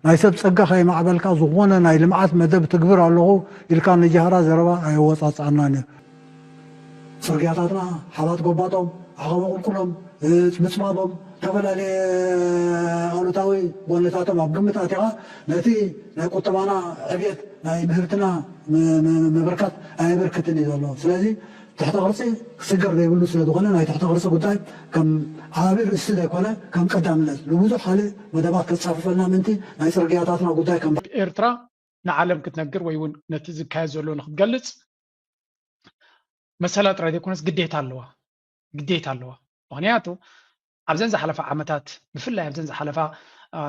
ናይ ሰብ ጸጋ ከይማዕበልካ ዝኾነ ናይ ልምዓት መደብ ትግብር ኣለኹ ኢልካ ንጃህራ ዘረባ ኣየወጻጽኣናን እዩ። ጽርግያታትና ሓባት ጎባጦም፣ ዓቐበ ቁልቁሎም፣ ምጽማሞም፣ ዝተፈላለየ ኣሉታዊ ጎነታቶም ኣብ ግምት ኣቲኻ ነቲ ናይ ቁጠባና ዕብየት ናይ ምህርትና ምብርካት ኣየበርክትን እዩ ዘሎ። ስለዚ ትሕተ ቅርፂ ክስገር ዘይብሉ ስለ ዝኾነ ናይ ትሕተ ቅርፂ ጉዳይ ከም ዓቢ ርእሲ ዘይኮነ ከም ቀዳምነት ንብዙሕ ካልእ መደባት ከፃፍፈልና ምእንቲ ናይ ፅርግያታትና ጉዳይ ከም ኤርትራ ንዓለም ክትነግር ወይ እውን ነቲ ዝካየድ ዘሎ ንክትገልጽ መሰላ ጥራይ ዘይኮነስ ግዴታ ኣለዋ ግዴታ ኣለዋ። ምክንያቱ ኣብዘን ዝሓለፋ ዓመታት ብፍላይ ኣብዘን ዝሓለፋ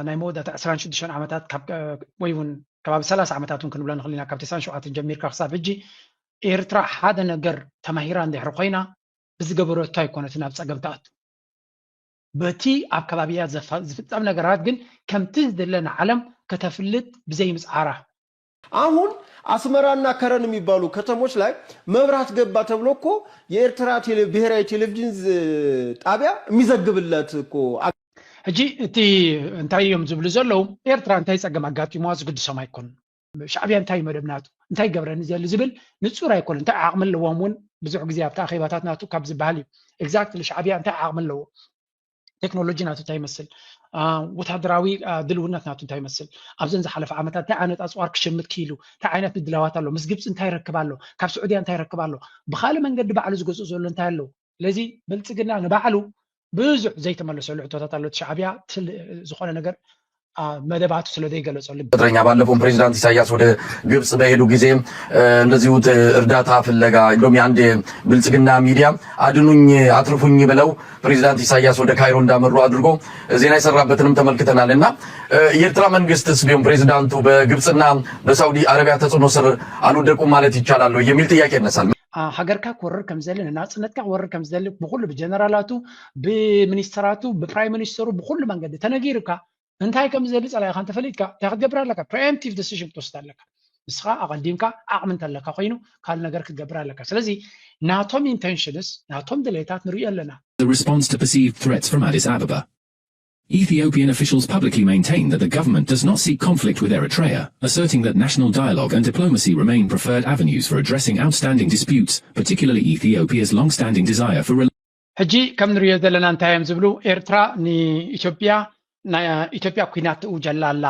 ናይ መወዳእታ ዕስራን ሽዱሽተን ዓመታት ወይ እውን ከባቢ ሰላሳ ዓመታት እውን ክንብሎ ንኽእል ኢና። ካብ ተስዓን ሸውዓተን ጀሚርካ ክሳብ ሕጂ ኤርትራ ሓደ ነገር ተማሂራ እንድሕር ኮይና ብዝገበረቶ ኣይኮነትን ኣብ ጸገም ትኣቱ። በቲ ኣብ ከባቢያ ዝፍጸም ነገራት ግን ከምቲ ዝድለ ንዓለም ከተፍልጥ ብዘይ ምጽዓራ። አሁን አስመራና ከረን የሚባሉ ከተሞች ላይ መብራት ገባ ተብሎ እኮ የኤርትራ ብሔራዊ ቴሌቪዥን ጣቢያ የሚዘግብለት እኮ። ሕጂ እቲ እንታይ እዮም ዝብሉ ዘለዉ? ኤርትራ እንታይ ጸገም ኣጋጢሞ ዝግድሶም ኣይኮኑን። ሻዕብያ እንታይ መደብ ናቱ እንታይ ገብረኒ ዘሊ ዝብል ንጹር ኣይኮነ። እንታይ ዓቕሚ ኣለዎም እውን ብዙሕ ግዜ ኣብቲ ኣኼባታት ናቱ ካብ ዝበሃል እዩ። ኤግዛክትሊ ሻዕብያ እንታይ ዓቕሚ ኣለዎ፣ ቴክኖሎጂ ናቱ እንታይ ይመስል፣ ወታደራዊ ድልውነት ናቱ እንታይ ይመስል፣ ኣብዘን ዝሓለፈ ዓመታት እንታይ ዓይነት ኣፅዋር ክሸምት ክኢሉ፣ እንታይ ዓይነት ምድላዋት ኣሎ፣ ምስ ግብፂ እንታይ ይረክብ ኣሎ፣ ካብ ስዑድያ እንታይ ይረክብ ኣሎ፣ ብካልእ መንገዲ ባዕሉ ዝገዝኦ ዘሎ እንታይ ኣለዎ። ስለዚ ብልፅግና ንባዕሉ ብዙሕ ዘይተመለሰሉ ሕቶታት ኣሎ። እቲ ሻዕብያ ዝኾነ ነገር መደባቱ ስለ ዘይገለጸሉ። ቅጥረኛ ባለፈውም ፕሬዚዳንት ኢሳያስ ወደ ግብጽ በሄዱ ጊዜ እንደዚሁ እርዳታ ፍለጋ እንደውም የአንድ ብልጽግና ሚዲያ አድኑኝ አትርፉኝ ብለው ፕሬዚዳንት ኢሳያስ ወደ ካይሮ እንዳመሩ አድርጎ ዜና የሰራበትንም ተመልክተናል። እና የኤርትራ መንግስትስ ቢሆን ፕሬዚዳንቱ በግብጽና በሳውዲ አረቢያ ተጽዕኖ ስር አልወደቁም ማለት ይቻላል ወይ የሚል ጥያቄ ይነሳል። ሃገርካ ክወርር ከም ዝደሊ፣ ንናጽነትካ ክወርር ከም ዝደሊ ብኹሉ ብጀነራላቱ ብሚኒስተራቱ ብፕራይም ሚኒስተሩ ብኹሉ መንገዲ ተነጊሩካ እንታይ ከም ዝደሊ ጸላኢኻ እንተፈሊጥካ እንታይ ክትገብር ኣለካ? ፕሪኤምፕቲቭ ዲሲሽን ክትወስድ ኣለካ። ንስኻ ኣቐዲምካ ዓቕሚ እንተለካ ኮይኑ ካልእ ነገር ክትገብር ኣለካ። ስለዚ ናቶም ኢንቴንሽንስ ናቶም ድሌታት ንሪኦ ኣለና። The response to perceived threats from Addis Ababa. Ethiopian officials publicly maintain that the government does not seek conflict with Eritrea, asserting that national dialogue and diplomacy remain preferred avenues for addressing outstanding disputes, particularly Ethiopia's long-standing desire for ሕጂ ከም ንሪኦ ዘለና እንታይ እዮም ዝብሉ? ኤርትራ ንኢትዮጵያ ናይ ኢትዮጵያ ኩናት ትእውጀላ ኣላ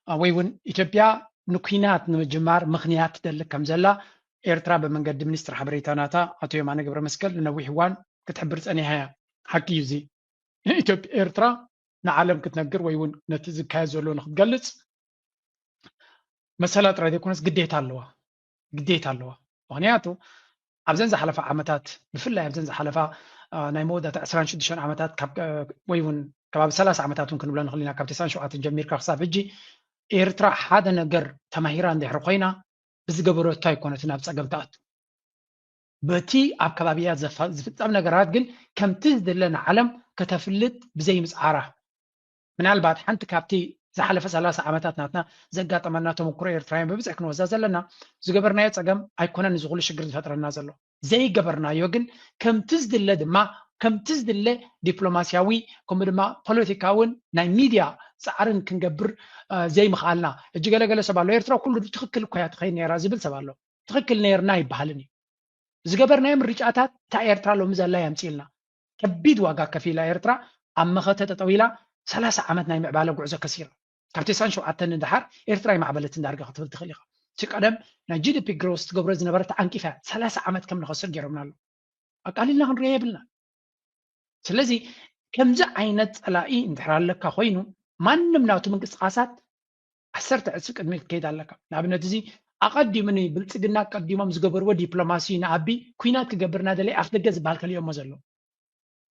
ወይ እውን ኢትዮጵያ ንኩናት ንምጅማር ምኽንያት ትደሊ ከም ዘላ ኤርትራ ብመንገዲ ሚኒስትር ሓበሬታ ናታ ኣቶ የማነ ገብረመስቀል ንነዊሕ እዋን ክትሕብር ጸኒሓ እያ። ሓቂ እዩ እዚ። ኢትዮጵያ ኤርትራ ንዓለም ክትነግር ወይ እውን ነቲ ዝካየድ ዘሎ ንክትገልጽ መሰላ ጥራይ ዘይኮነስ ግዴታ ኣለዋ ግዴታ ኣለዋ። ምክንያቱ ኣብዘን ዝሓለፋ ዓመታት ብፍላይ ኣብዘን ዝሓለፋ ናይ መወዳእታ ዕስራን ሽዱሽተን ዓመታት ወይ እውን ከባቢ ሰላሳ ዓመታት እውን ክንብሎ ንኽእል ኢና። ካብ ተስዓን ሸውዓተን ጀሚርካ ክሳብ ሕጂ ኤርትራ ሓደ ነገር ተማሂራ እንድሕር ኮይና ብዝገበረቶ ኣይኮነትን ኣብ ጸገም ትኣቱ። በቲ ኣብ ከባቢያ ዝፍጸም ነገራት ግን ከምቲ ዝድለ ንዓለም ከተፍልጥ ብዘይ ምጽዓራ ምናልባት ሓንቲ ካብቲ ዝሓለፈ ሰላሳ ዓመታት ናትና ዘጋጠመና ተመክሮ ኤርትራውያን ብብዝሒ ክንወዛ ዘለና ዝገበርናዮ ጸገም ኣይኮነን እዚ ኩሉ ሽግር ዝፈጥረና ዘሎ ዘይገበርናዮ ግን ከምቲ ዝድለ ድማ ከምቲ ዝድለ ዲፕሎማስያዊ ከምኡ ድማ ፖለቲካውን ናይ ሚድያ ጻዕርን ክንገብር ዘይምኽኣልና ሕጂ ገለገለ ሰብ ኣሎ ኤርትራ ኩሉ ትኽክል እኮ እያ ትኸይድ ነይራ ዝብል ሰብ ኣሎ ትኽክል ነይርና ኣይበሃልን እዩ ዝገበርናዮ ምርጫታት እታ ኤርትራ ሎሚ ዘላ የምፅልና ከቢድ ዋጋ ከፊላ ኤርትራ ኣብ መኸተ ጠጠው ኢላ ሰላሳ ዓመት ናይ ምዕባለ ጉዕዞ ከሲራ ካብ ተስዓን ሸውዓተን ንደሓር ኤርትራ ይማዕበለትን ዳርጋ ክትብል ትኽእል ኢኻ እቲ ቀደም ናይ ጂዲፒ ግሮስ ትገብሮ ዝነበረት ተዓንቂፋ እያ ሰላሳ ዓመት ከም ንኸስር ገይሮምና ኣለዉ ኣቃሊልና ክንሪኦ የብልና ስለዚ ከምዚ ዓይነት ፀላኢ እንድሕር ኣለካ ኮይኑ ማንም ናቱ ምንቅስቃሳት ዓሰርተ ዕፅፊ ቅድሚት ክትከይድ ኣለካ ንኣብነት እዚ ኣቐዲሙ ንብልፅግና ቀዲሞም ዝገበርዎ ዲፕሎማሲ ንኣቢ ኩናት ክገብር እናደለየ ኣፍደገ ዝበሃል ከሊኦሞ ዘለዉ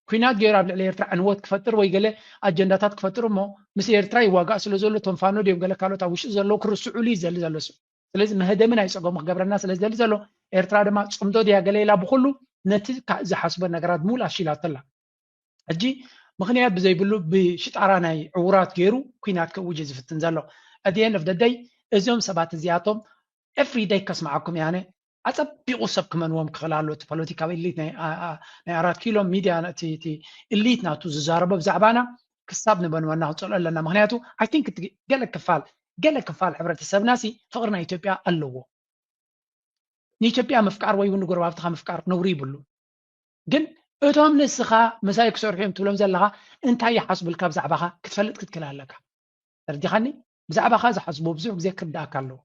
ኩናት ገይሩ ኣብ ልዕሊ ኤርትራ ዕንወት ክፈጥር ወይ ገለ ኣጀንዳታት ክፈጥር እሞ ምስ ኤርትራ ይዋጋእ ስለ ዘሎ ቶም ፋኖ ድዮም ገለ ካልኦት ኣብ ውሽጢ ዘለዉ ክርስዑሉ እዩ ዝደሊ ዘሎ ስለዚ መህደሚ ናይ ፀገሙ ክገብረና ስለ ዝደሊ ዘሎ ኤርትራ ድማ ፅምዶ ድያ ገለ ኢላ ብኩሉ ነቲ ዝሓስቦ ነገራት ብሙሉ ኣሽላተላ ሕጂ ምኽንያት ብዘይብሉ ብሽጣራ ናይ ዕዉራት ገይሩ ኩናት ከውጅ ዝፍትን ዘሎ ኣድየን ኦፍ ደደይ እዚኦም ሰባት እዚኣቶም ኤፍሪ ደይ ከስምዓኩም ያነ ኣፀቢቑ ሰብ ክመንዎም ክኽእል ኣሎ እቲ ፖለቲካዊ ኢሊት ናይ ኣራት ኪሎ ሚድያ እቲ ኢሊት ናቱ ዝዛረቦ ብዛዕባና ክሳብ ንበንበና ክፀልኦ ኣለና። ምክንያቱ I think እቲ ገለ ክፋል ገለ ክፋል ሕብረተሰብና ሲ ፍቅሪ ናይ ኢትዮጵያ ኣለዎ። ንኢትዮጵያ ምፍቃር ወይ እውን ንጎረባብትኻ ምፍቃር ነውሪ ይብሉ። ግን እቶም ንስኻ ምሳይ ክሰርሑ እዮም ትብሎም ዘለኻ እንታይ ይሓስቡልካ ብዛዕባኻ ክትፈልጥ ክትክእል ኣለካ። ተረዲኻኒ? ብዛዕባኻ ዝሓስቡ ብዙሕ ግዜ ክርዳእካ ኣለዎ።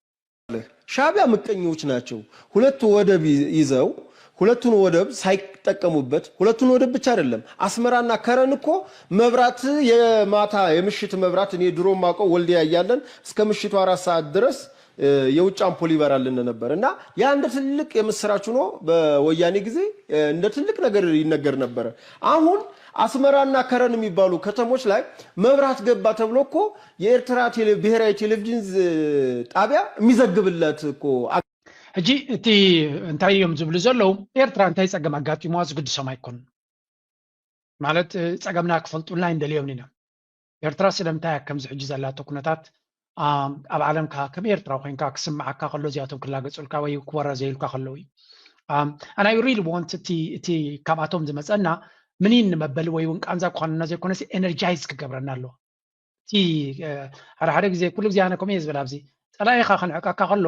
ሻዕቢያ ምቀኞች ናቸው። ሁለት ወደብ ይ- ይዘው ሁለቱን ወደብ ሳይጠቀሙበት፣ ሁለቱን ወደብ ብቻ አይደለም፣ አስመራና ከረን እኮ መብራት፣ የማታ የምሽት መብራት፣ እኔ ድሮ ማውቀው ወልዲያ እያለን እስከ ምሽቱ አራት ሰዓት ድረስ እ፣ የውጭ አምፖል ይበራልን ነበር እና ያ እንደ ትልቅ የምስራች ሆኖ በወያኔ ጊዜ እ፣ እንደ ትልቅ ነገር ይነገር ነበረ። አሁን አስመራና ከረን የሚባሉ ከተሞች ላይ መብራት ገባ ተብሎ እኮ የኤርትራ ቴሌ- ብሔራዊ ቴሌቪዥን ዝ- ጣቢያ የሚዘግብለት እኮ አ- ሕጂ እቲ እንታይ እዮም ዝብሉ ዘለዉ? ኤርትራ እንታይ ፀገም ኣጋጢሙዋ ዝግድሶም ኣይኮኑን። ማለት እ፣ ፀገምና ክፈልጡልና እንደልዮም ኢና። ኤርትራ ስለምንታይ እያ ከምዚ ሕጂ ዘላቶ ኩነታት? ኣም፣ ኣብ ዓለምካ ከም ኤርትራ ኮይንካ ክስምዓካ ከሎ እዚኣቶም ክላገጹልካ ወይ ክወረ ዘይልካ ከለዉ እዩ። ኣም፣ and I really want እቲ እቲ ካብኣቶም ዝመጸና ምኒን ንመበሊ ወይ እውን ቃንዛ ክኾነና ዘይኮነሲ ኤነርጃይዝ ክገብረና ኣለዎ። እቲ እ፣ ሓደ ሓደ ግዜ ኩሉ ግዜ ኣነ ከምኡ እየ ዝብል ኣብዚ ጸላኢኻ ክንዕቀካ ከሎ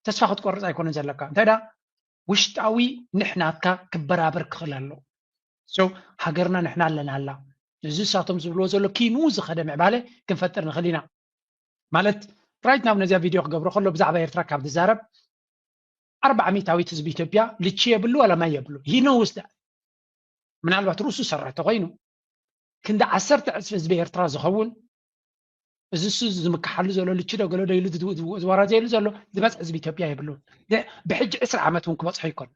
ተስፋ ክትቆርጽ ኣይኮነን ዘለካ። እንታይ ዳ ውሽጣዊ ንሕናትካ ክበራበር ክኽእል ኣለዎ። So ሃገርና ንሕና ኣለናላ። እዚ እሳቶም ዝብልዎ ዘሎ ኪኑ ዝኸደ ምዕባለ ክንፈጥር ንኽእል ኢና። ማለት right now ነዚኣ ቪድዮ ክገብሮ ከሎ ብዛዕባ ኤርትራ ካብ ዝዛረብ ኣርባዓ ሚእታዊት ህዝቢ ኢትዮጵያ ልቺ የብሉ ዋላ ማይ የብሉ። He knows that. ምናልባት ርእሱ ዝሰርሕ ተኮይኑ ክንዲ ዓሰርተ ዕፅፊ ህዝቢ ኤርትራ ዝኸውን እዚ እሱ ዝምክሓሉ ዘሎ ልቺ ዶ ገለ ዶ ኢሉ ዝው- ዝው- ዝወራዘየሉ ዘሎ ዝበፅሕ ህዝቢ ኢትዮጵያ የብሉን። ደ- ብሕጂ ዕስራ ዓመት እውን ክበፅሖ ይኮን።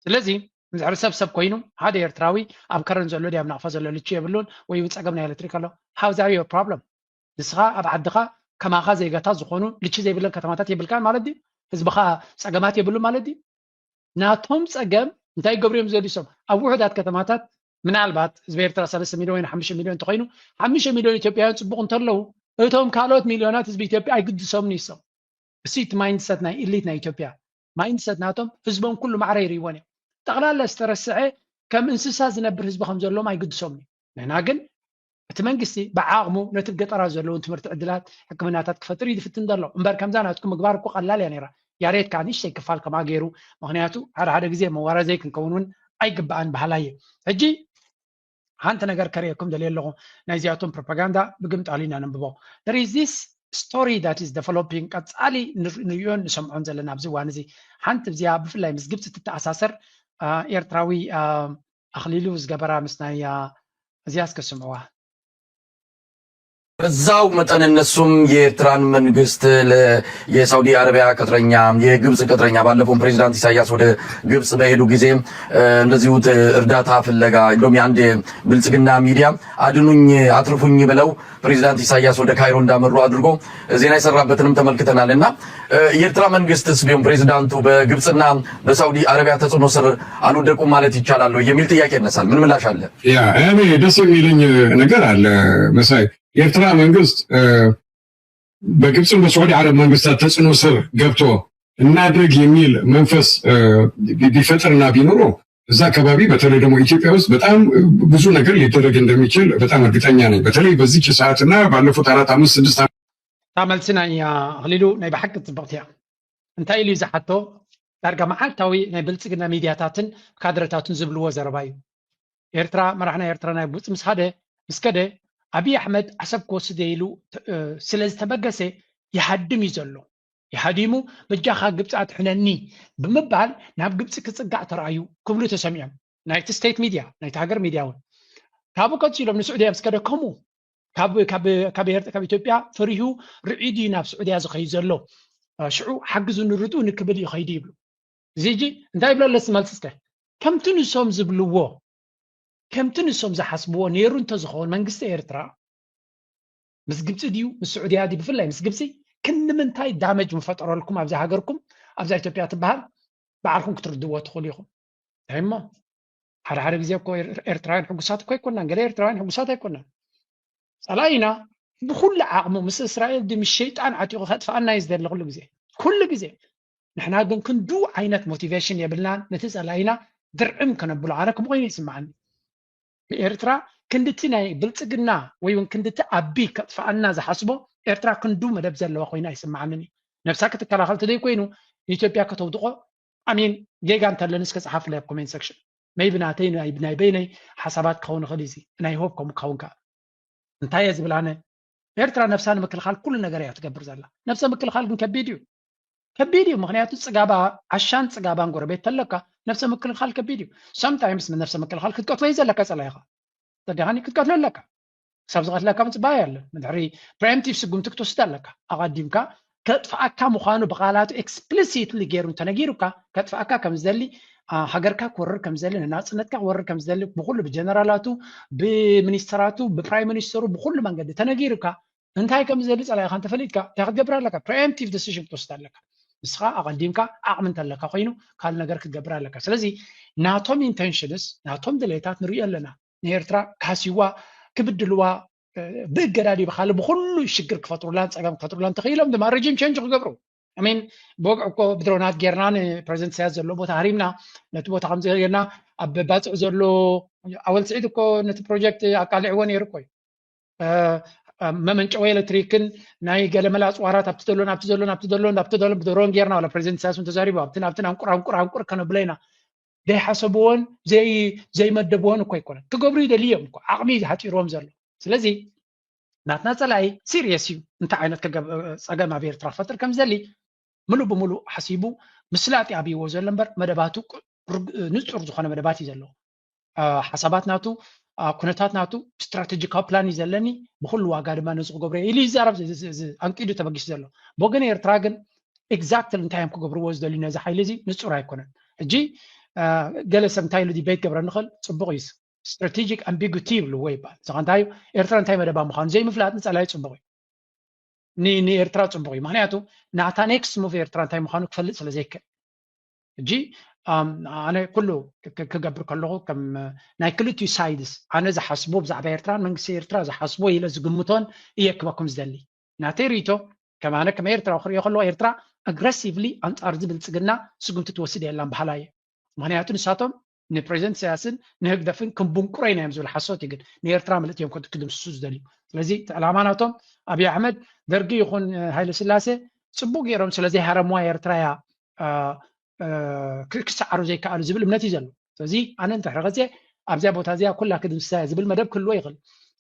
ስለዚ እንድሕር ሰብ ሰብ ኮይኑ ሓደ ኤርትራዊ ኣብ ከረን ዘሎ ድያ ኣብ ናቕፋ ዘሎ ልቺ የብሉን ወይ እውን ፀገም ናይ ኤሌክትሪክ ኣሎ። How's that your problem? ንስኻ ኣብ ዓድኻ ከማኻ ዜጋታት ዝኾኑ ልቺ ዘይብለን ከተማታት የብልካን ማለት ድዩ? ህዝብኻ ፀገማት የብሉ ማለት ድዩ? ናቶም ፀገም እንታይ ገብሩ እዮም ዘድሶም? ኣብ ውሑዳት ከተማታት ምናልባት ህዝቢ ኤርትራ ሰለስተ ሚልዮን ወይ ሓሙሽተ ሚልዮን እንተኮይኑ ሓሙሽተ ሚልዮን ኢትዮጵያውያን ፅቡቅ እንተለዉ እቶም ካልኦት ሚልዮናት ህዝቢ ኢትዮጵያ ኣይግድሶምን ይሶም። እሱ እቲ ማይንድሰት ናይ ኢሊት ናይ ኢትዮጵያ ማይንድሰት ናቶም ህዝቦም ኩሉ ማዕረ ይርእይዎን እዮም። ጠቕላላ ዝተረስዐ ከም እንስሳ ዝነብር ህዝቢ ከም ዘለዎም ኣይግድሶምን እዩ። ንሕና ግን እቲ መንግስቲ ብዓቕሙ ነቲ ገጠራት ዘለውን ትምህርቲ ዕድላት ሕክምናታት ክፈጥር እዩ ዝፍትን ዘሎ እምበር ከምዛ ናትኩም ምግባር እኮ ቀላል እያ ነይራ። ያሬድ ከዓ ንእሽተይ ክፋል ከማ ገይሩ ምክንያቱ ሓደ ሓደ ግዜ መዋረዘይ ክንከውን እውን ኣይግባኣን በሃላይ እየ። ሕጂ ሓንቲ ነገር ከርእየኩም ደልየ ኣለኹ። ናይዚኣቶም ፕሮፓጋንዳ ብግምጣሉ ኢና ነንብቦ። There is this story that is developing። ቀፃሊ ንር- ንሪኦን ንሰምዖን ዘለና ኣብዚ እዋን እዚ ሓንቲ እዚኣ ብፍላይ ምስ ግብፂ ትተኣሳሰር አ፣ ኤርትራዊ አ፣ ኣኽሊሉ ዝገበራ ምስ ናይ አ፣ እዚኣ እስከ ስምዕዋ። በዛው መጠን እነሱም የኤርትራን መንግስት ለ- የሳውዲ አረቢያ ቅጥረኛ የግብጽ ቅጥረኛ ባለፈውም ፕሬዚዳንት ኢሳያስ ወደ ግብጽ በሄዱ ጊዜ እ፣ እንደዚሁ ት- እርዳታ ፍለጋ እንደውም የአንድ ብልጽግና ሚዲያ አድኑኝ አትርፉኝ ብለው ፕሬዚዳንት ኢሳያስ ወደ ካይሮ እንዳመሩ አድርጎ ዜና የሰራበትንም ተመልክተናል። እና እ፣ የኤርትራ መንግስትስ ቢሆን ፕሬዚዳንቱ በግብጽና በሳውዲ አረቢያ ተጽዕኖ ስር አልወደቁም ማለት ይቻላል ወይ የሚል ጥያቄ ይነሳል። ምን ምላሽ አለ? ያ እኔ ደስ የሚለኝ ነገር አለ መሳይ። የኤርትራ መንግስት እ፣ በግብፅም በሳዑዲ አረብ መንግስታት ተጽዕኖ ስር ገብቶ እናድርግ የሚል መንፈስ እ፣ ቢ- ቢፈጥርና ቢኖሮ እዛ አካባቢ በተለይ ደግሞ ኢትዮጵያ ውስጥ በጣም ብዙ ነገር ሊደረግ እንደሚችል በጣም እርግጠኛ ነኝ። በተለይ በዚች ሰዓትና ባለፉት አራት አምስት ስድስት እታ መልሲ ናይ ኣኽሊሉ ናይ ብሓቂ ፅብቕቲ እያ። እንታይ ኢሉ እዩ ዝሓቶ? ዳርጋ መዓልታዊ ናይ ብልፅግና ሚድያታትን ካድረታትን ዝብልዎ ዘረባ እዩ። ኤርትራ መራሕና ኤርትራ ናይ ግብፂ ምስ ሓደ ምስ ከደ ኣብይ ኣሕመድ ዓሰብ ክወስድ እየ ኢሉ እ፣ ስለ ዝተበገሰ ይሃድም እዩ ዘሎ። ይሃዲሙ በጃኻ ግብፂ ኣድሕነኒ ብምባል ናብ ግብፂ ክፅጋዕ ተራእዩ ክብሉ ተሰሚዖም። ናይቲ ስቴት ሚድያ ናይቲ ሃገር ሚድያ እውን ካብኡ ቀፂሎም ንስዑድያ ምስ ከደ ከምኡ ካብ ካብ ካብ ኤርትራ ካብ ኢትዮጵያ ፈሪሁ ርዒዱ እዩ ናብ ስዑድያ ዝኸይድ ዘሎ ሽዑ ሓግዙ ንርድኡ ንክብል እዩ ከይዱ ይብሉ። እዚ ሕጂ እንታይ ይብሎ ኣለስ መልሲ እስከ ከምቲ ንሶም ዝብልዎ ከምቲ ንሶም ዝሓስብዎ ነይሩ እንተዝኸውን መንግስቲ ኤርትራ ምስ ግብፂ ድዩ ምስ ስዑድያ ድዩ ብፍላይ ምስ ግብፂ ክንምንታይ ዳመጅ ምፈጠረልኩም ኣብዛ ሃገርኩም ኣብዛ ኢትዮጵያ ትበሃል በዓልኩም ክትርድዎ ትኽእሉ ኢኹም። እንታይ እሞ ሓደ ሓደ ግዜ እኮ ኤር- ኤርትራውያን ሕጉሳት እኮ ኣይኮናን። ገለ ኤርትራውያን ሕጉሳት ኣይኮናን። ጸላኢና ብኩሉ ዓቕሙ ምስ እስራኤል ድዩ ምስ ሸይጣን ዓጢቑ ከጥፍኣና እዩ ዝደሊ ኩሉ ግዜ ኩሉ ግዜ። ንሕና ግን ክንዱ ዓይነት ሞቲቬሽን የብልናን። ነቲ ጸላኢና ድርዕም ከነብሎ ኣነ ከምኡ ኮይኑ ይስምዓኒ። ብኤርትራ ክንድቲ ናይ ብልፅግና ወይ እውን ክንድቲ ኣቢ ከጥፍኣና ዝሓስቦ ኤርትራ ክንዱ መደብ ዘለዋ ኮይና ኣይስምዓንን እዩ። ነብሳ ክትከላኸል ተዘይኮይኑ ንኢትዮጵያ ከተውድቆ ኣሚን ጌጋ እንተለኒ እስከ ጸሓፍለይ ኣብ ኮሜንት ሰክሽን። መይቢ ናተይ ናይ በይነይ ሓሳባት ክኸውን ይኽእል እዩ። ናይ ሆፕ ከምኡ ክኸውን ከኣ እንታይ እየ ዝብል ኣነ? ኤርትራ ነብሳ ንምክልኻል ኩሉ ነገር እያ ትገብር ዘላ። ነብሰ ምክልኻል ግን ከቢድ እዩ። ከቢድ እዩ። ምኽንያቱ ጽጋባ ዓሻን ጽጋባን ጎረቤት ተለካ ነብሰ ምክልኻል ከቢድ እዩ። ሰምታይምስ ነብሰ ምክልኻል ክትቀትሎ እዩ ዘለካ ጸላኢኻ። ተደኻኒ ክትቀትሎ ኣለካ። ክሳብ ዝቐትለካ ምጽባይ ኣለ። ድሕሪ ፕሪምፕቲቭ ስጉምቲ ክትወስድ ኣለካ። ኣቐዲምካ ከጥፍኣካ ምዃኑ ብቓላቱ ኤክስፕሊሲትሊ ገይሩ እንተነጊሩካ ከጥፍኣካ ከም ዝደሊ ሃገርካ ክወርር ከም ዝደሊ ንናጽነትካ ክወርር ከም ዝደሊ ብኩሉ ብጀነራላቱ ብሚኒስተራቱ ብፕራይም ሚኒስተሩ ብኩሉ መንገዲ ተነጊሩካ እንታይ ከም ዝደሊ ጸላኢኻ እንተፈሊጥካ እንታይ ክትገብር ኣለካ? ፕሪምፕቲቭ ዲሲዥን ክትወስድ ኣለካ። ንስኻ ኣቐዲምካ ዓቕሚ እንተለካ ኮይኑ ካልእ ነገር ክትገብር ኣለካ። ስለዚ ናቶም ኢንቴንሽንስ ናቶም ድሌታት ንሪኦ ኣለና። ንኤርትራ ካሲዋ ክብድልዋ ብእገዳ ድዩ ብካልእ ብኩሉ ሽግር ክፈጥሩላን ፀገም ክፈጥሩላን ተኽኢሎም ድማ ሬጂም ቸንጅ ክገብሩ ሚን ብወግዒ እኮ ብድሮናት ጌርና ንፕረዚደንት ኢሳያስ ዘሎ ቦታ ሃሪምና ነቲ ቦታ ከምዚ ጌርና ኣብ ባፅዕ ዘሎ ኣወል ስዒድ እኮ ነቲ ፕሮጀክት ኣቃሊዕዎ ነይሩ እኮ እዩ መመንጨዊ ኤሌክትሪክን ናይ ገለመለ ኣፅዋራት ኣብቲ ዘሎን ኣብቲ ዘሎን ኣብቲ ዘሎን ኣብቲ ዘሎን ብድሮን ጌርና ዋላ ፕረዚደንት ኢሳያስ ተዛሪቡ ኣብትን ኣብትን ኣንቁር ኣንቁር ኣንቁር ከነብለይና ዘይሓሰብዎን ዘይመደብዎን እኮ ኣይኮነን ክገብሩ ይደልዩ እዮም እኮ ዓቕሚ እዩ ዝሓፂርዎም ዘሎ ስለዚ ናትና ፀላኢ ሲሪየስ እዩ እንታይ ዓይነት ፀገም ኣብ ኤርትራ ክፈጥር ከም ዝደሊ ምሉእ ብምሉእ ሓሲቡ ምስላጥ ኣብይዎ ዘሎ እምበር መደባቱ ንፁር ዝኾነ መደባት እዩ ዘለዎ ሓሳባት ናቱ ኩነታት ናቱ ስትራቴጂካዊ ፕላን እዩ ዘለኒ ብኩሉ ዋጋ ድማ ነዚ ክገብሮ ኢሉ ይዛረብ ኣንቂዱ ተበጊሱ ዘሎ ብወገን ኤርትራ ግን ኤግዛክትሊ እንታይ እዮም ክገብርዎ ዝደልዩ ነዚ ሓይሊ እዚ ንፁር ኣይኮነን ሕጂ ገለ ሰብ እንታይ ኢሉ ዲቤት ገብረ ንኽእል ፅቡቕ እዩ ስትራቴጂክ ኣምቢጉቲ ይብልዎ ይበሃል እዚ እንታይ እዩ ኤርትራ እንታይ መደባ ምዃኑ ዘይምፍላጥ ንፀላይ ፅቡቕ እዩ ንኤርትራ ፅቡቕ እዩ ምክንያቱ ናታ ኔክስት ሙቭ ኤርትራ እንታይ ምዃኑ ክፈልጥ ስለ ዘይክእል ሕጂ ኣነ ኩሉ ክገብር ከለኹ ከም ናይ ክልቲኡ ሳይድስ ኣነ ዝሓስቦ ብዛዕባ ኤርትራ መንግስቲ ኤርትራ ዝሓስቦ ኢለ ዝግምቶን እየ ክበኩም ዝደሊ ናተይ ርእቶ ከም ኣነ ከም ኤርትራ ክሪኦ ከለኹ ኤርትራ ኣግረሲቭሊ ኣንፃር እዚ ብልፅግና ስጉምቲ ትወስድ የላን በሃላ እየ ምክንያቱ ንሳቶም ንፕሬዚደንት ኢሳያስን ንህግደፍን ክንቡንቁሮ ኢና እዮም ዝብል ሓሶት እዩ ግን ንኤርትራ ምልእቲ እዮም ክድምስሱ ዝደልዩ ስለዚ እቲ ዕላማ ናቶም ኣብይ ኣሕመድ ደርጊ ይኹን ሃይለ ስላሴ ፅቡቅ ገይሮም ስለዘይሃረምዋ ኤርትራ እያ ክሰዓሩ ዘይከኣሉ ዝብል እምነት እዩ ዘሎ ስለዚ ኣነ እንተ ሕረኸዜ ኣብዚያ ቦታ እዚኣ ኩላ ክድምስሳ እያ ዝብል መደብ ክህልዎ ይኽእል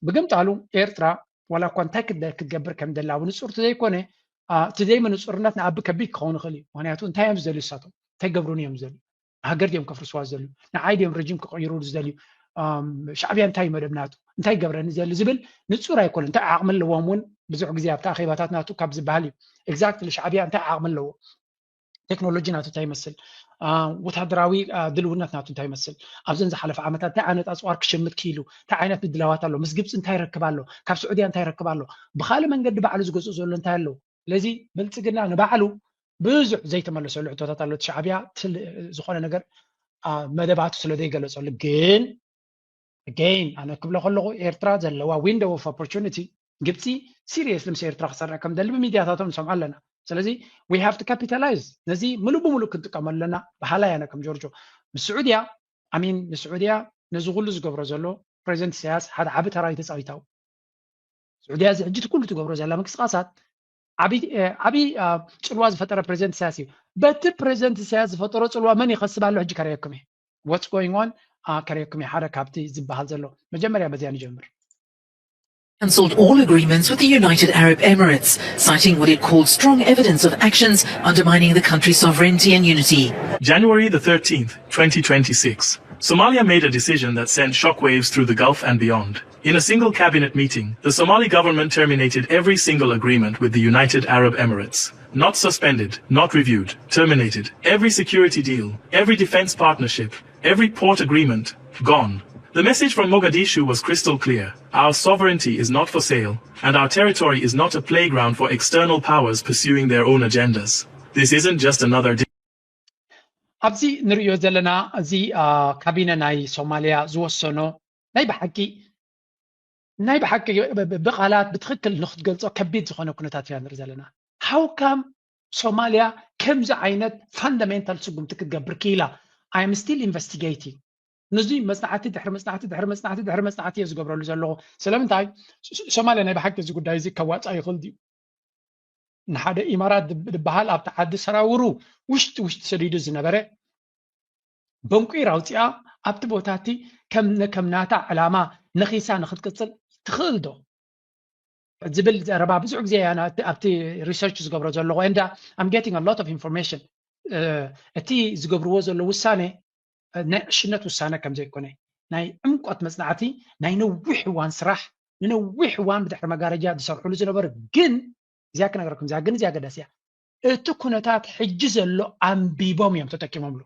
ብግምጣሉ ኤርትራ ዋላ እኳ እንታይ ክትገብር ከም ደላ ብንፁር ዘይኮነ እቲ ዘይምንፁርነት ንኣቢ ከቢድ ክኸውን ይኽእል እዩ ምክንያቱ እንታይ እዮም ዝደልዩ ሳቶም እንታይ ገብሩን እዮም ዝደልዩ ሃገር ድዮም ከፍርስዋ ዝደልዩ ንዓይ ድዮም ረጅም ክቕይሩ ዝደልዩ ሻዕብያ እንታይ መደብ ናቱ እንታይ ገብረኒ ዝደሊ ዝብል ንፁር ኣይኮነ እንታይ ዓቕሚ ኣለዎም እውን ብዙሕ ግዜ ኣብቲ ኣኼባታት ናቱ ካብ ዝበሃል እዩ ኤግዛክትሊ ሻዕብያ እንታይ ዓቕሚ ኣለዎ ቴክኖሎጂ ናቱ እንታይ ይመስል ወታደራዊ ድልውነት ናቱ እንታይ ይመስል ኣብዘን ዝሓለፈ ዓመታት እንታይ ዓይነት ኣፅዋር ክሸምት ክኢሉ እንታይ ዓይነት ምድላዋት ኣሎ ምስ ግብፂ እንታይ ይረክብ ኣሎ ካብ ስዑድያ እንታይ ይረክብ ኣሎ ብካልእ መንገዲ ባዕሉ ዝገዝኦ ዘሎ እንታይ ኣለዎ ስለዚ ብልፅግና ንባዕሉ ብዙሕ ዘይተመለሰሉ ሕቶታት ኣሎ እቲ ሻዕብያ ዝኾነ ነገር መደባቱ ስለ ዘይገለፀሉ ግን ገይን ኣነ ክብሎ ከለኹ ኤርትራ ዘለዋ window of opportunity ግብፂ ሲሪየስሊ ምስ ኤርትራ ክሰርሕ ከም ደሊ ብሚድያታቶም ንሰምዖ ኣለና ስለዚ we have to capitalize ነዚ ምሉእ ብምሉእ ክንጥቀመሉ ኣለና በሃላይ ኣነ ከም ጆርጆ ምስ ስዑድያ ኣሚን ንስዑድያ ነዚ ኩሉ ዝገብሮ ዘሎ ፕሬዚደንት ኢሳያስ ሓደ ዓቢ ተራ እዩ ተፃዊታዊ ስዑድያ እዚ ሕጂ ኩሉ ትገብሮ ዘላ ምንቅስቃሳት ዓብይ ፅልዋ ዝፈጠረ ፕሬዚደንት ኢሳያስ እዩ በቲ ፕሬዚደንት ኢሳያስ ዝፈጠሮ ፅልዋ መን ይኸስብ ኣሎ ሕጂ ከረየኩም እዩ what's going on ከረየኩም እዩ ሓደ ካብቲ ዝበሃል ዘሎ መጀመርያ በዚያ ንጀምር cancelled all agreements with the United Arab Emirates, citing what it called strong evidence of actions undermining the country's sovereignty and unity. January the thirteenth, twenty twenty-six. Somalia made a decision that sent shockwaves through the Gulf and beyond. In a single cabinet meeting, the Somali government terminated every single agreement with the United Arab Emirates. Not suspended, not reviewed, terminated. Every security deal, every defense partnership, every port agreement, gone. The message from Mogadishu was crystal clear. Our sovereignty is not for sale, and our territory is not a playground for external powers pursuing their own agendas. This isn't just another. ኣብዚ ንሪኦ ዘለና እዚ ካቢነ ናይ ሶማልያ ዝወሰኖ ናይ ብሓቂ ናይ ብሓቂ ብቓላት ብትኽክል ንክትገልፆ ከቢድ ዝኾነ ኩነታት ኢና ንርኢ ዘለና how come ሶማልያ ከምዚ ዓይነት fundamental ስጉምቲ ክትገብር ክኢላ I am still investigating ንዙይ መፅናዕቲ ድሕሪ መፅናዕቲ ድሕሪ መፅናዕቲ ድሕሪ መፅናዕቲ እየ ዝገብረሉ ዘለኹ። ስለምንታይ? ሶማልያ ናይ ብሓቂ እዚ ጉዳይ እዚ ከዋፃ ይኽእል ድዩ? ንሓደ ኢማራት ዝበሃል ኣብቲ ዓዲ ሰራውሩ ውሽጢ ውሽጢ ሰዲዱ ዝነበረ በንቂራ ኣውፂኣ ኣብቲ ቦታ እቲ ከም ከም ናታ ዕላማ ነኺሳ ንክትቅፅል ትኽእል ዶ ዝብል ዘረባ ብዙሕ ግዜ እያ ኣብቲ research ዝገብሮ ዘለኹ and I'm getting a lot of information። እቲ ዝገብርዎ ዘሎ ውሳነ ናይ ዕሽነት ውሳነ ከም ዘይኮነ ናይ ዕምቆት መፅናዕቲ ናይ ነዊሕ እዋን ስራሕ ንነዊሕ እዋን ብድሕሪ መጋረጃ ዝሰርሕሉ ዝነበሩ ግን እዚኣ ክነግረኩም እዚኣ ግን እዚኣ ገዳስ እያ። እቲ ኩነታት ሕጂ ዘሎ ኣንቢቦም እዮም ተጠቂሞምሉ።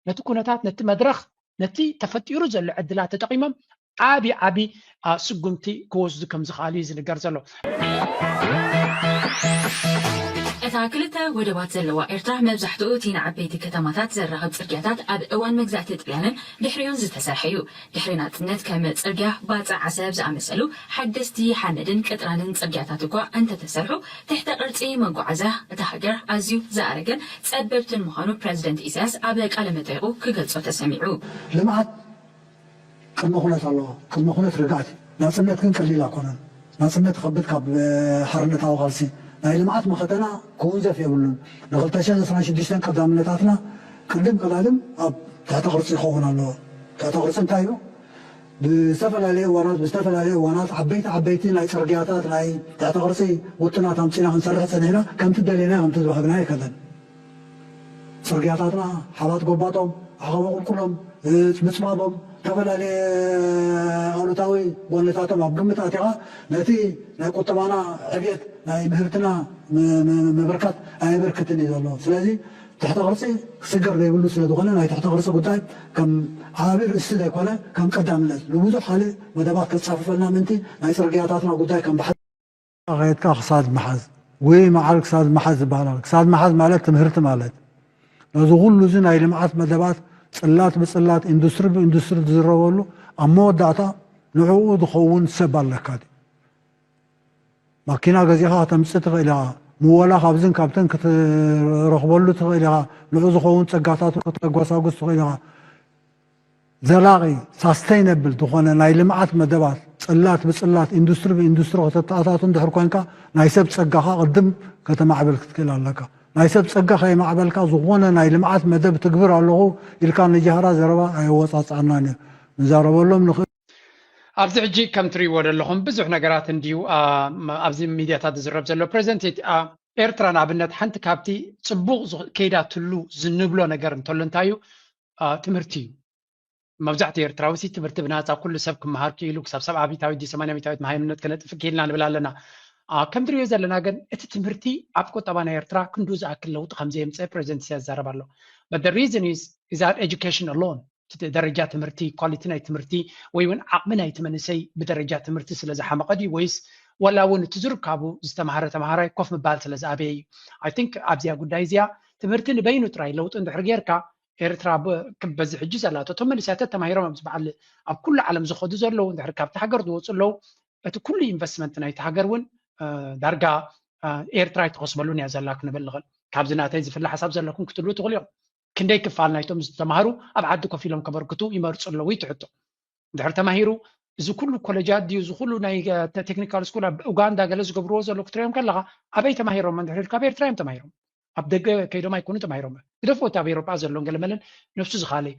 ነቲ ኩነታት ነቲ መድረኽ ነቲ ተፈጢሩ ዘሎ ዕድላት ተጠቂሞም ዓቢ ዓቢ ስጉምቲ ክወስዱ ከም ዝኽኣሉ እዩ ዝንገር ዘሎ። እታ ክልተ ወደባት ዘለዋ ኤርትራ መብዛሕትኡ እቲ ንዓበይቲ ከተማታት ዘራኽብ ጽርግያታት ኣብ እዋን መግዛእቲ ጥልያንን ድሕሪኡን ዝተሰርሐ እዩ። ድሕሪ ናጽነት ከም ጽርግያ ባጽዕ ዓሰብ ዝኣመሰሉ ሓደስቲ ሓመድን ቅጥራንን ጽርግያታት እኳ እንተተሰርሑ ትሕተ ቅርጺ መጓዓዝያ እታ ሃገር ኣዝዩ ዝኣረገን ጸበብትን ምዃኑ ፕረዚደንት ኢሳያስ ኣብ ቃለ መጠይቁ ክገልጾ ተሰሚዑ። ልምዓት ቅድመ ኩነት ኣለዎ። ቅድመ ኩነት ርግኣት እዩ። ናጽነት ግን ቀሊል ኣይኮነን። ናጽነት ይኸብድ ካብ ሓርነታዊ ቃልሲ። ናይ ልምዓት መኸተና ክውንዘፍ የብሉን። ን ክልተ ሽሕን ዕስራን ሽዱሽተን ቀዳምነታትና ቅድም ቀዳድም ኣብ ትሕተ ቅርጺ ክኸውን ኣለዎ። ትሕተ ቅርጺ እንታይ እዩ? ብዝተፈላለየ እዋናት ብዝተፈላለየ እዋናት ዓበይቲ ዓበይቲ ናይ ጽርግያታት ናይ ትሕተ ቅርጺ ውጥናት ኣምጺና ክንሰርሕ ጸኒሕና ከምቲ ደለናዮ ከምቲ ዝበሃግናዮ ኣይከደን። ጽርግያታትና ሓባት ጎባጦም፣ ዓቐበ ቁልቁሎም፣ ምጽባቦም፣ ዝተፈላለየ ኣሉታዊ ጎነታቶም ኣብ ግምት ኣቲኻ ነቲ ናይ ቁጠባና ዕብየት ናይ ምህርትና ምብርካት ኣየበርክትን እዩ ዘሎ። ስለዚ ትሕተ ቅርጺ ክስገር ዘይብሉ ስለ ዝኾነ ናይ ትሕተ ቅርጺ ጉዳይ ከም ዓቢ ርእስቲ ዘይኮነ ከም ቀዳምነት ንብዙሕ ካልእ መደባት ከጻፍፈልና ምእንቲ ናይ ጽርግያታትና ጉዳይ ከም ባሕሪ ከየድካ ክሳድ ምሓዝ ወይ መዓል ክሳድ ምሓዝ ዝበሃል ኣሎ። ክሳድ ምሓዝ ማለት ትምህርቲ ማለት ነዚ ኩሉ እዚ ናይ ልምዓት መደባት ጽላት ብጽላት ኢንዱስትሪ ብኢንዱስትሪ ዝዝረበሉ ኣብ መወዳእታ ንዕኡ ዝኸውን ሰብ ኣለካ ድዩ? ማኪና ገዚእኻ ከተምጽእ ትኽእል ኢኻ። ምወላ ካብዝን ካብተን ክትረኽበሉ ትኽእል ኢኻ። ንዑ ዝኸውን ጸጋታቱ ከተጓሳጉስ ትኽእል ኢኻ። ዘላቒ ሳስተይነብል ዝኾነ ናይ ልምዓት መደባት ጽላት ብጽላት ኢንዱስትሪ ብኢንዱስትሪ ከተተኣታቱ እንድሕር ኮንካ ናይ ሰብ ጸጋኻ ቅድም ከተማዕብል ክትክእል ኣለካ። ናይ ሰብ ጸጋ ከየማዕበልካ ዝኾነ ናይ ልምዓት መደብ ትግብር ኣለኹ ኢልካ ንጃህራ ዘረባ ኣየወጻጽኣናን እዩ። ንዛረበሎም ንኽእል። ኣብዚ ሕጂ ከም ትሪእዎ ዘለኹም ብዙሕ ነገራት እንድዩ ኣብዚ ሚድያታት ዝዝረብ ዘሎ ፕሬዚደንት ኤርትራ ንኣብነት ሓንቲ ካብቲ ፅቡቕ ከይዳትሉ ዝንብሎ ነገር እንተሎ እንታይ እዩ ትምህርቲ እዩ። መብዛሕትኡ ኤርትራዊ ሲ ትምህርቲ ብናፃ ኩሉ ሰብ ክመሃር ክኢሉ ክሳብ ሰብዓ ሚታዊት ድዩ ሰማንያ ሚታዊት መሃይምነት ክነጥፍ ክኢልና ንብል ኣለና። ከም ትሪኦ ዘለና ግን እቲ ትምህርቲ ኣብ ቁጠባ ናይ ኤርትራ ክንዱ ዝኣክል ለውጢ ከም ዘየምፀ ፕሬዚደንት ኢሳያስ ይዛረብ ኣሎ። But the reason is is that education alone ደረጃ ትምህርቲ ኳሊቲ ናይ ትምህርቲ ወይ እውን ዓቕሚ ናይቲ መንእሰይ ብደረጃ ትምህርቲ ስለ ዝሓመቐ ድዩ ወይስ ዋላ እውን እቲ ዝርካቡ ዝተምሃረ ተምሃራይ ኮፍ ምባል ስለ ዝኣበየ እዩ? I think ኣብዚኣ ጉዳይ እዚኣ ትምህርቲ ንበይኑ ጥራይ ለውጢ እንድሕር ጌርካ ኤርትራ በዚ ሕጂ ዘላቶ እቶም መንእሰያት ተማሂሮም ኣብዚ በዓል ኣብ ኩሉ ዓለም ዝኸዱ ዘለዉ እንድሕር ካብቲ ሃገር ዝወፁ ኣለዉ እቲ ኩሉ ኢንቨስትመንት ናይቲ ሃገር እውን ዳርጋ ኤርትራ ኣይትኸስበሉን እያ ዘላ ክንብል ንኽእል። ካብዚ ናተይ ዝፍለ ሓሳብ ዘለኩም ክትብሉ ትኽእሉ እዮም። ክንደይ ክፋል ናይቶም ዝተማህሩ ኣብ ዓዲ ኮፍ ኢሎም ከበርክቱ ይመርፁ ኣለዉ እዩ እቲ ሕቶ። እንድሕር ተማሂሩ እዚ ኩሉ ኮለጃት ድዩ እዚ ኩሉ ናይ ቴክኒካል ስኩል ኣብ ኡጋንዳ ገለ ዝገብርዎ ዘሎ ክትሪኦም ከለኻ ኣበይ ተማሂሮም እንድሕር ኢልካ ኣብ ኤርትራ እዮም ተማሂሮም። ኣብ ደገ ከይዶም ኣይኮኑ ተማሂሮም። ግደፍዎ እቲ ኣብ ኤሮጳ ዘሎን ገለመለን ነብሱ ዝኻለ እዩ።